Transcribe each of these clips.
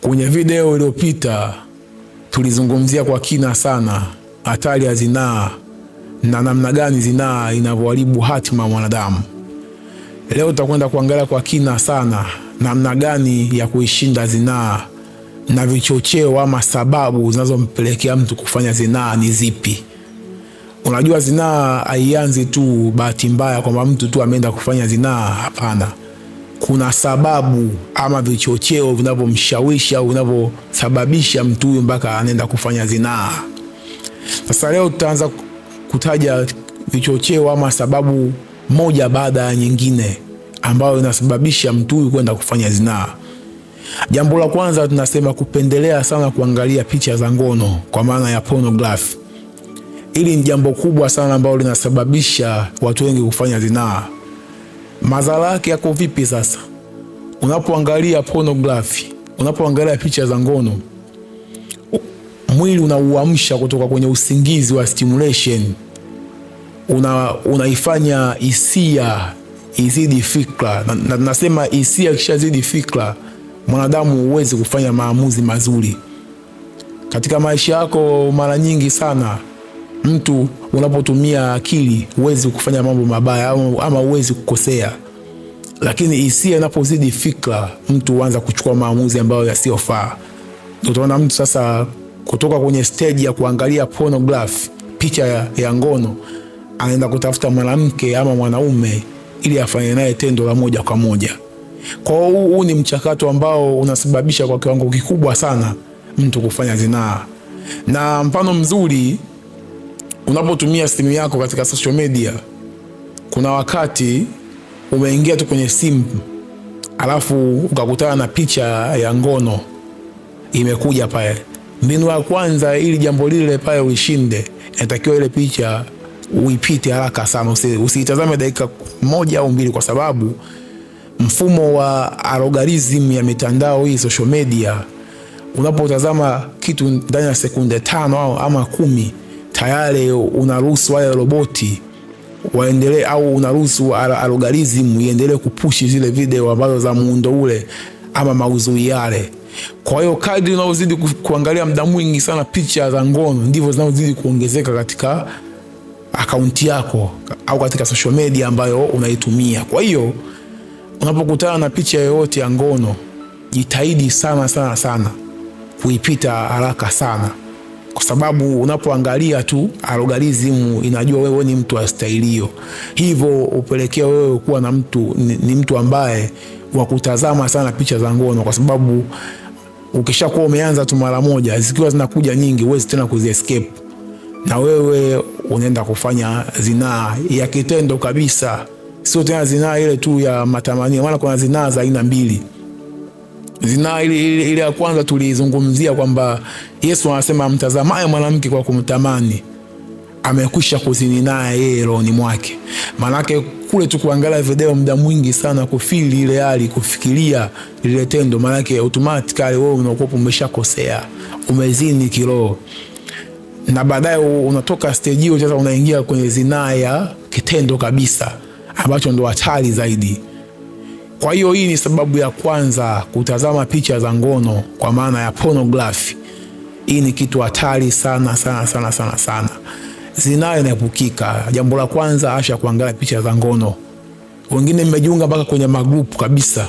Kwenye video iliyopita tulizungumzia kwa kina sana hatari ya zinaa na namna gani zinaa inavyoharibu hatima ya mwanadamu. Leo tutakwenda kuangalia kwa kina sana namna gani ya kuishinda zinaa na vichocheo ama sababu zinazompelekea mtu kufanya zinaa ni zipi. Unajua, zinaa haianzi tu bahati mbaya kwamba mtu tu ameenda kufanya zinaa. Hapana, kuna sababu ama vichocheo vinavyomshawishi au vinavyosababisha mtu huyu mpaka anaenda kufanya zinaa. Sasa leo tutaanza kutaja vichocheo ama sababu moja baada ya nyingine ambayo inasababisha mtu huyu kwenda kufanya zinaa. Jambo la kwanza tunasema kupendelea sana kuangalia picha za ngono kwa maana ya pornography. Hili ni jambo kubwa sana ambalo linasababisha watu wengi kufanya zinaa. Madhara yake yako vipi sasa? Unapoangalia pornography, unapoangalia picha za ngono, mwili unauamsha kutoka kwenye usingizi wa stimulation, unaifanya hisia izidi fikra, na nasema hisia ikishazidi fikra, mwanadamu huwezi kufanya maamuzi mazuri katika maisha yako. Mara nyingi sana mtu unapotumia akili huwezi kufanya mambo mabaya ama huwezi kukosea, lakini hisia inapozidi fikra, mtu huanza kuchukua maamuzi ambayo yasiyofaa. Utaona mtu sasa kutoka kwenye stage ya kuangalia pornography, picha ya ngono, anaenda kutafuta mwanamke ama mwanaume ili afanye naye tendo la moja kwa moja. Kwa hiyo huu ni mchakato ambao unasababisha kwa kiwango kikubwa sana mtu kufanya zinaa, na mfano mzuri, unapotumia simu yako katika social media, kuna wakati umeingia tu kwenye simu alafu ukakutana na picha ya ngono imekuja pale. Mbinu ya kwanza ili jambo lile pale uishinde, inatakiwa ile picha uipite haraka sana, usiitazame dakika moja au mbili, kwa sababu mfumo wa algorithm ya mitandao hii social media, unapotazama kitu ndani ya sekunde 5 ama 10 tayari unaruhusu wale roboti waendelee au unaruhusu algorithm iendelee kupushi zile video ambazo za muundo ule ama maudhui yale. Kwa hiyo kadri unaozidi kuangalia muda mwingi sana picha za ngono ndivyo zinazozidi kuongezeka katika akaunti yako au katika social media ambayo unaitumia. Kwa hiyo unapokutana na picha yoyote ya ngono, jitahidi sana sana sana kuipita haraka sana, kwa sababu unapoangalia tu algorithm inajua wewe ni mtu wa staili hiyo, hivyo upelekea wewe kuwa na mtu ni mtu ambaye wa kutazama sana picha za ngono, kwa sababu ukishakuwa umeanza tu mara moja, zikiwa zinakuja nyingi huwezi tena kuziescape, na wewe unaenda kufanya zinaa ya kitendo kabisa, sio tena zinaa ile tu ya matamanio. Maana kuna zinaa za aina mbili. Zinaa ile ya kwanza tulizungumzia kwamba Yesu anasema mtazamaye mwanamke kwa kumtamani amekwisha kuzini naye yeye rohoni mwake. Maanake kule tu kuangalia video muda mwingi sana, kufili ile hali, kufikiria lile tendo, maanake automatically wewe unakuwa umeshakosea, umezini kiroho, na baadaye unatoka stage hiyo sasa unaingia kwenye zinaa ya kitendo kabisa, ambacho ndo hatari zaidi. Kwa hiyo hii ni sababu ya kwanza, kutazama picha za ngono kwa maana ya pornography. Hii ni kitu hatari sana sana sana sana sana. Zinaa inaepukika. Jambo la kwanza, acha kuangalia picha za ngono. Wengine mmejiunga mpaka kwenye magrupu kabisa,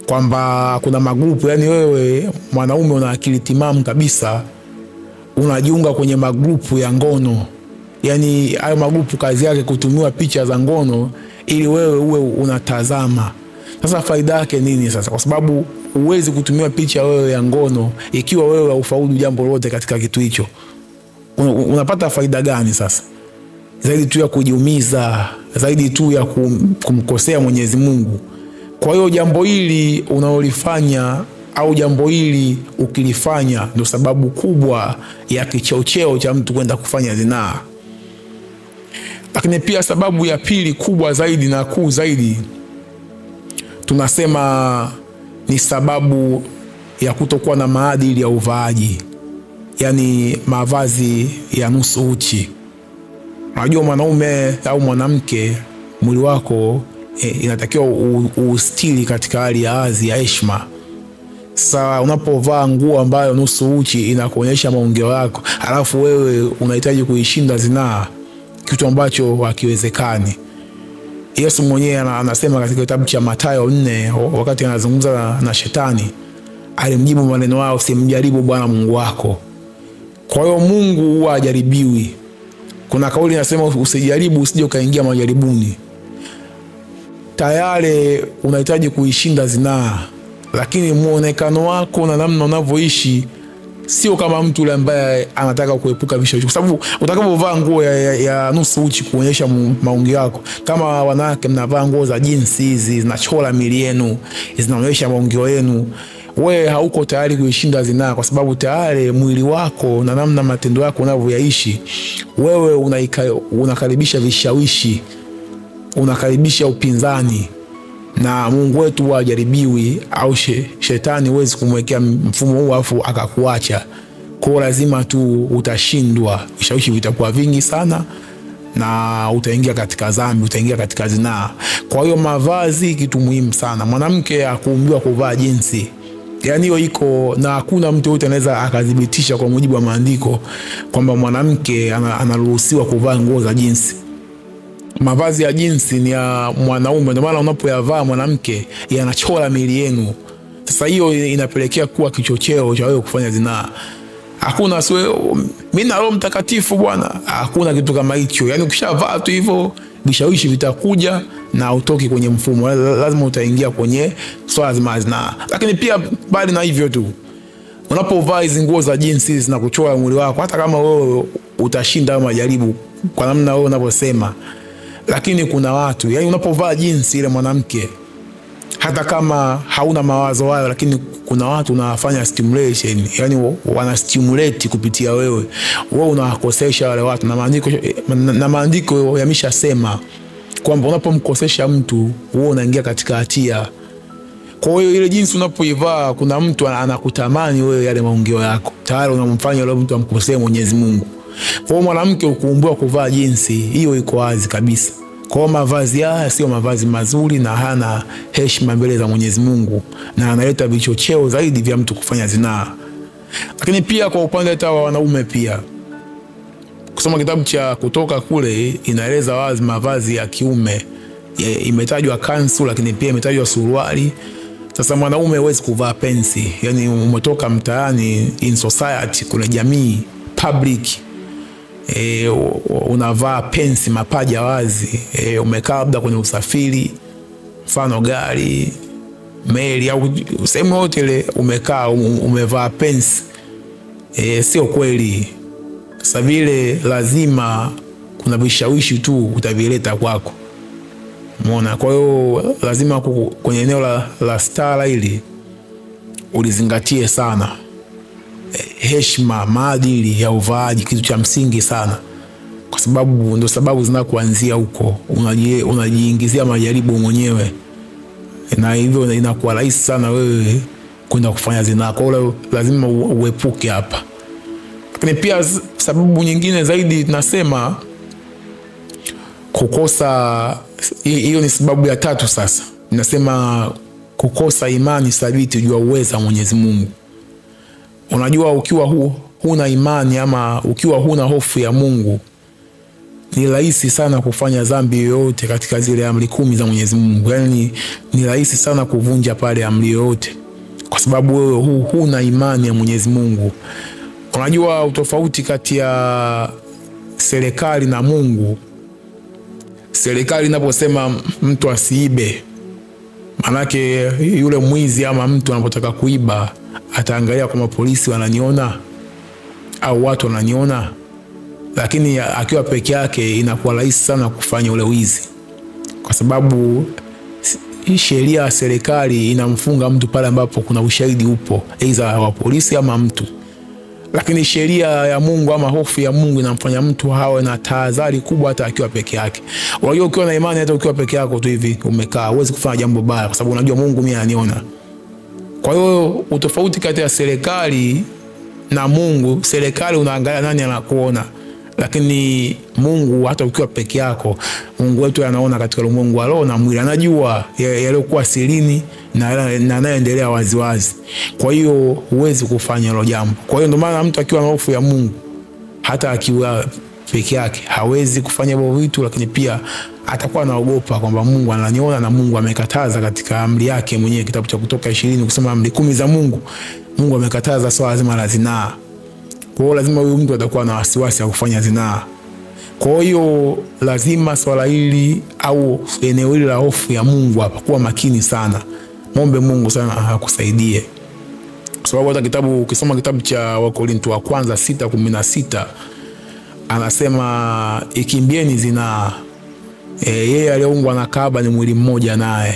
kwamba kuna magrupu, yani wewe mwanaume una akili timamu kabisa, unajiunga kwenye magrupu ya ngono. Yani hayo magrupu kazi yake kutumiwa picha za ngono ili wewe uwe unatazama. Sasa faida yake nini sasa? Kwa sababu huwezi kutumiwa picha wewe ya ngono ikiwa wewe haufaulu jambo lolote katika kitu hicho. Unapata faida gani sasa? Zaidi tu ya kujiumiza, zaidi tu ya kumkosea Mwenyezi Mungu. Kwa hiyo jambo hili unaolifanya au jambo hili ukilifanya ndio sababu kubwa ya kichocheo cha mtu kwenda kufanya zinaa. Lakini pia sababu ya pili kubwa zaidi na kuu zaidi tunasema ni sababu ya kutokuwa na maadili ya uvaaji, yaani mavazi ya nusu uchi. Unajua mwanaume au mwanamke, mwili wako inatakiwa uustiri katika hali ya hadhi ya heshima. Sasa unapovaa nguo ambayo nusu uchi inakuonyesha maungio yako, alafu wewe unahitaji kuishinda zinaa, kitu ambacho hakiwezekani. Yesu mwenyewe anasema katika kitabu cha Mathayo 4 wakati anazungumza na shetani, alimjibu maneno hayo, usimjaribu Bwana Mungu wako. Kwa hiyo Mungu huwa hajaribiwi. Kuna kauli inasema usijaribu usije ukaingia majaribuni. Tayari unahitaji kuishinda zinaa, lakini muonekano wako na namna unavyoishi sio kama mtu yule ambaye anataka kuepuka vishawishi, kwa sababu utakapovaa nguo ya nusu uchi kuonyesha maungio yako, kama wanawake mnavaa nguo za jinsi hizi zinachora miili yenu, zinaonyesha maungio yenu, wewe hauko tayari kuishinda zinaa, kwa sababu tayari mwili wako na namna matendo yako unavyoyaishi wewe unakaribisha vishawishi, unakaribisha upinzani. Na Mungu wetu huwa hajaribiwi, au shetani huwezi kumwekea mfumo huu afu akakuacha. Kwa lazima tu utashindwa, vishawishi vitakuwa vingi sana na utaingia katika dhambi, utaingia katika zinaa. Kwa hiyo mavazi kitu muhimu sana. Mwanamke hakuumbiwa kuvaa jinsi, yaani hiyo iko, na hakuna mtu yote anaweza akadhibitisha kwa mujibu wa maandiko kwamba mwanamke anaruhusiwa kuvaa nguo za jinsi. Mavazi ya jinsi ni ya mwanaume, ndio maana unapoyavaa mwanamke yanachora miili yenu. Sasa hiyo inapelekea kuwa kichocheo cha wewe kufanya zinaa. Hakuna mimi na Roho Mtakatifu bwana, hakuna kitu kama hicho. Yaani ukishavaa tu hivyo vishawishi vitakuja na utoki kwenye mfumo, lazima utaingia kwenye swala zima zinaa. Lakini pia mbali na hivyo tu, unapovaa hizi nguo za jinsi zinakuchora mwili wako, hata kama wewe utashinda majaribu kwa namna wewe unavyosema, lakini kuna watu, yani unapovaa jinsi ile mwanamke, hata kama hauna mawazo hayo, lakini kuna watu unawafanya stimulation, yani wana stimulate kupitia wewe, wewe unawakosesha wale watu. Na maandiko yameshasema kwamba unapomkosesha mtu wewe unaingia katika hatia. Kwa hiyo ile jinsi unapoivaa, kuna mtu anakutamani wewe yale maongeo yako, tayari unamfanya yule mtu amkosee Mwenyezi Mungu. Kwa hiyo mwanamke ukuumbiwa kuvaa jinsi hiyo, iko wazi kabisa. Kwa hiyo mavazi haya sio mavazi mazuri na hana heshima mbele za Mwenyezi Mungu, na analeta vichocheo zaidi vya mtu kufanya zinaa. Lakini pia kwa upande hata wa wanaume pia, kusoma kitabu cha Kutoka kule inaeleza wazi mavazi ya kiume, imetajwa kanzu, lakini pia imetajwa suruali. Sasa mwanaume huwezi kuvaa pensi, yani umetoka mtaani, in society, kuna jamii public, unavaa pensi mapaja wazi, umekaa labda kwenye usafiri, mfano gari, meli au sehemu yote ile, umekaa umevaa pensi, sio kweli. Sasa vile lazima kuna vishawishi tu utavileta kwako. Umeona? Kwa hiyo lazima kwenye eneo la stara hili ulizingatie sana heshima, maadili ya uvaaji, kitu cha msingi sana, kwa sababu ndo sababu zinakuanzia huko. Unajiingizia majaribu mwenyewe, na hivyo inakuwa rahisi sana wewe kwenda kufanya zinaa. Kwa hiyo lazima uepuke hapa. Lakini pia sababu nyingine zaidi tunasema kukosa, hiyo ni sababu ya tatu sasa. Nasema kukosa imani thabiti juu ya uweza wa Mwenyezi Mungu. Unajua, ukiwa huna imani ama ukiwa huna hofu ya Mungu, ni rahisi sana kufanya dhambi yoyote katika zile amri 10 za Mwenyezi Mungu. Yaani ni rahisi sana kuvunja pale amri yoyote, kwa sababu wewe huna imani ya Mwenyezi Mungu. Unajua utofauti kati ya serikali na Mungu. Serikali inaposema mtu asiibe, manake yule mwizi ama mtu anapotaka kuiba ataangalia kama polisi wananiona au watu wananiona, lakini akiwa peke yake inakuwa rahisi sana kufanya ule wizi, kwa sababu sheria ya serikali inamfunga mtu pale ambapo kuna ushahidi upo, aidha wa polisi ama mtu. Lakini sheria ya Mungu ama hofu ya Mungu inamfanya mtu awe na tahadhari kubwa hata akiwa peke yake. Unajua, ukiwa na imani hata ukiwa peke yako tu hivi umekaa, huwezi kufanya jambo baya, kwa sababu unajua Mungu mimi ananiona. Kwa hiyo utofauti kati ya serikali na Mungu, serikali unaangalia nani anakuona, Lakini Mungu hata ukiwa peke yako, Mungu wetu anaona katika ulimwengu wa roho na mwili, anajua yaliyokuwa sirini na yanayoendelea waziwazi. Kwa hiyo huwezi kufanya hilo jambo. Kwa hiyo ndio maana mtu akiwa na hofu ya Mungu hata akiwa peke yake hawezi kufanya hivyo vitu, lakini pia atakuwa anaogopa kwamba Mungu ananiona na Mungu amekataza katika amri yake mwenyewe, kitabu cha Kutoka 20 kusoma amri 10 za Mungu. Mungu amekataza swala zima la zinaa. Kwa hiyo lazima huyu mtu atakuwa na wasiwasi wa kufanya zinaa. Kwa hiyo lazima swala hili au eneo hili la hofu ya Mungu hapa kuwa makini sana. Muombe Mungu sana akusaidie. Kwa sababu hata kitabu ukisoma kitabu cha Wakorinto wa kwanza 6:16 anasema ikimbieni zinaa. Yeye aliyeungwa na kahaba ni mwili mmoja naye.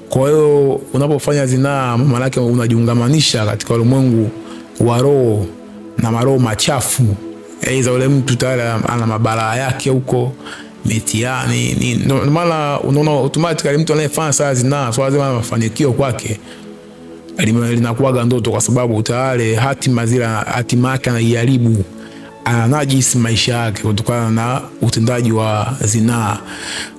Kwa hiyo unapofanya zinaa, maana yake unajiungamanisha katika ulimwengu wa roho na maroho machafu. Aidha yule mtu tayari ana mabalaa yake huko mitihani ni ndio maana unaona automatically mtu anayefanya saa zinaa swala zima la mafanikio kwake linakuwaga ndoto, kwa sababu tayari hatima zile hatima yake anaiharibu, ananajisi maisha yake kutokana na utendaji wa zinaa.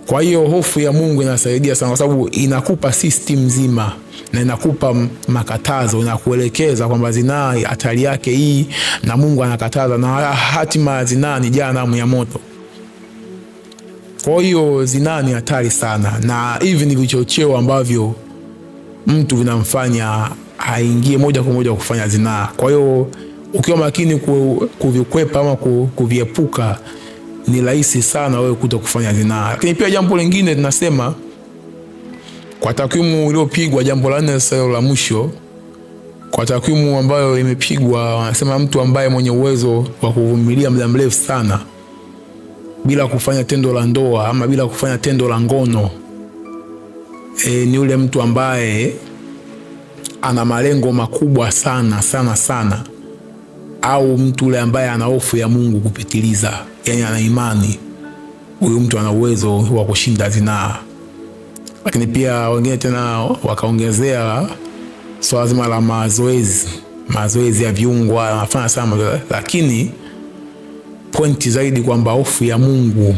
Kwa hiyo hofu ya Mungu inasaidia sana, kwa sababu inakupa system nzima na inakupa makatazo, inakuelekeza kwamba zinaa hatari yake hii, na Mungu anakataza, na hatima ya zinaa ni jehanamu ya moto. Kwa hiyo zinaa ni hatari sana, na hivi ni vichocheo ambavyo mtu vinamfanya aingie moja kwa moja kufanya zinaa. Kwa hiyo ukiwa makini kuvikwepa ama kuviepuka, ni rahisi sana wewe kuto kufanya zinaa. Lakini pia jambo lingine tunasema kwa takwimu iliyopigwa, jambo la nne sasa la mwisho, kwa takwimu ambayo imepigwa, wanasema mtu ambaye mwenye uwezo wa kuvumilia muda mrefu sana bila kufanya tendo la ndoa ama bila kufanya tendo la ngono ni yule mtu ambaye ana malengo makubwa sana sana sana, au mtu yule ambaye ana hofu ya Mungu kupitiliza, yani ana imani, huyu mtu ana uwezo wa kushinda zinaa. Lakini pia wengine tena wakaongezea swala zima la mazoezi, mazoezi ya viungo anafanya sana, lakini pointi zaidi kwamba hofu ya Mungu.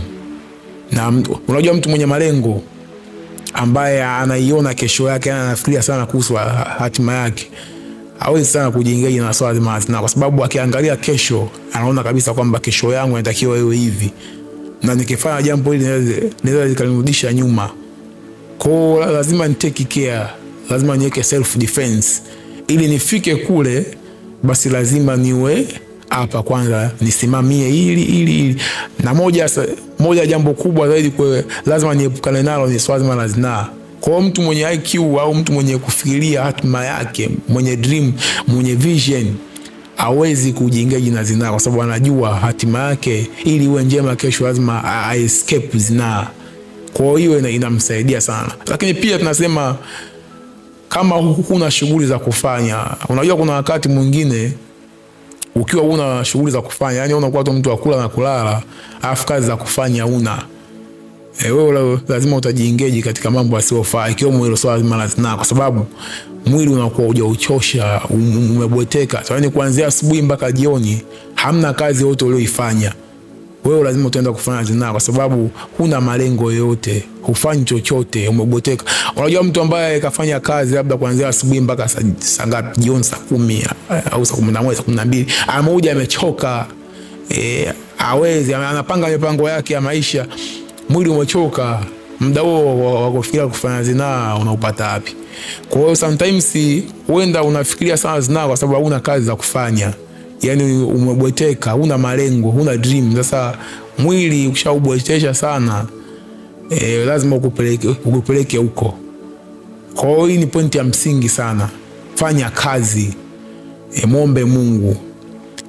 Na unajua mtu mwenye malengo ambaye anaiona kesho yake, anafikiria sana kuhusu hatima yake, hawezi sana kujiengage na swala zima la zinaa, kwa sababu akiangalia kesho anaona kabisa kwamba kesho yangu inatakiwa iwe hivi, na nikifanya jambo hili linaweza likanirudisha nyuma. Kwa hiyo lazima ni take care, lazima niweke self defense ili nifike kule, basi lazima niwe hapa kwanza, nisimamie hili hili hili. Na moja jambo kubwa zaidi kwa lazima niepukane nalo ni swala zima la zinaa. Kwa hiyo mtu mwenye IQ au mtu mwenye kufikiria hatima yake, mwenye dream, mwenye vision hawezi kujiengage na zinaa, kwa sababu anajua hatima yake ili iwe njema kesho lazima a escape zinaa. Kwa hiyo inamsaidia sana. Lakini pia tunasema kama huna shughuli za kufanya, unajua kuna wakati mwingine ukiwa huna shughuli za kufanya, yani unakuwa tu mtu wa kula na kulala, alafu kazi za kufanya huna. Wewe lazima utajiengage katika mambo yasiyofaa, ikiwemo hilo swala zima la zinaa, kwa sababu mwili unakuwa hujauchosha, umebweteka. So, yani kuanzia asubuhi mpaka jioni hamna kazi yoyote uliyoifanya. Wewe lazima utaenda kufanya zinaa kwa sababu huna malengo yoyote, hufanyi chochote, umebweteka. Unajua mtu ambaye kafanya kazi labda kuanzia asubuhi mpaka saa ngapi jioni, saa 10 au saa 11, saa 12, amekuja amechoka, hawezi, anapanga mipango yake ya maisha, mwili umechoka, muda huo wa kufikiria kufanya zinaa unaupata wapi? Kwa hiyo sometimes huenda unafikiria sana zinaa kwa sababu hauna kazi za kufanya. Yani umebweteka, huna malengo, huna dream. Sasa mwili ukishaubwetesha sana, lazima ukupeleke huko. Kwa hiyo hii ni pointi ya msingi sana. Fanya kazi, muombe Mungu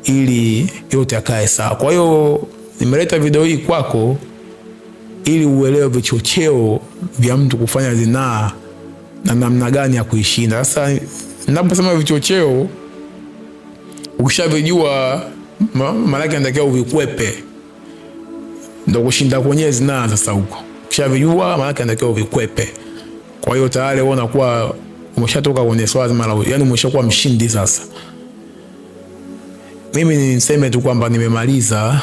ili yote akae sawa. Kwa hiyo nimeleta video hii kwako ili uelewe vichocheo vya mtu kufanya zinaa na namna gani ya kuishinda. Sasa ninaposema vichocheo, ukishavijua maana yake inatakiwa uvikwepe, ndio kushinda kwenye zinaa. Sasa huko ukishavijua, maana yake inatakiwa uvikwepe. Kwa hiyo tayari wewe unakuwa umeshatoka kwenye swala zima la, yani umeshakuwa mshindi. Sasa mimi niseme tu kwamba nimemaliza.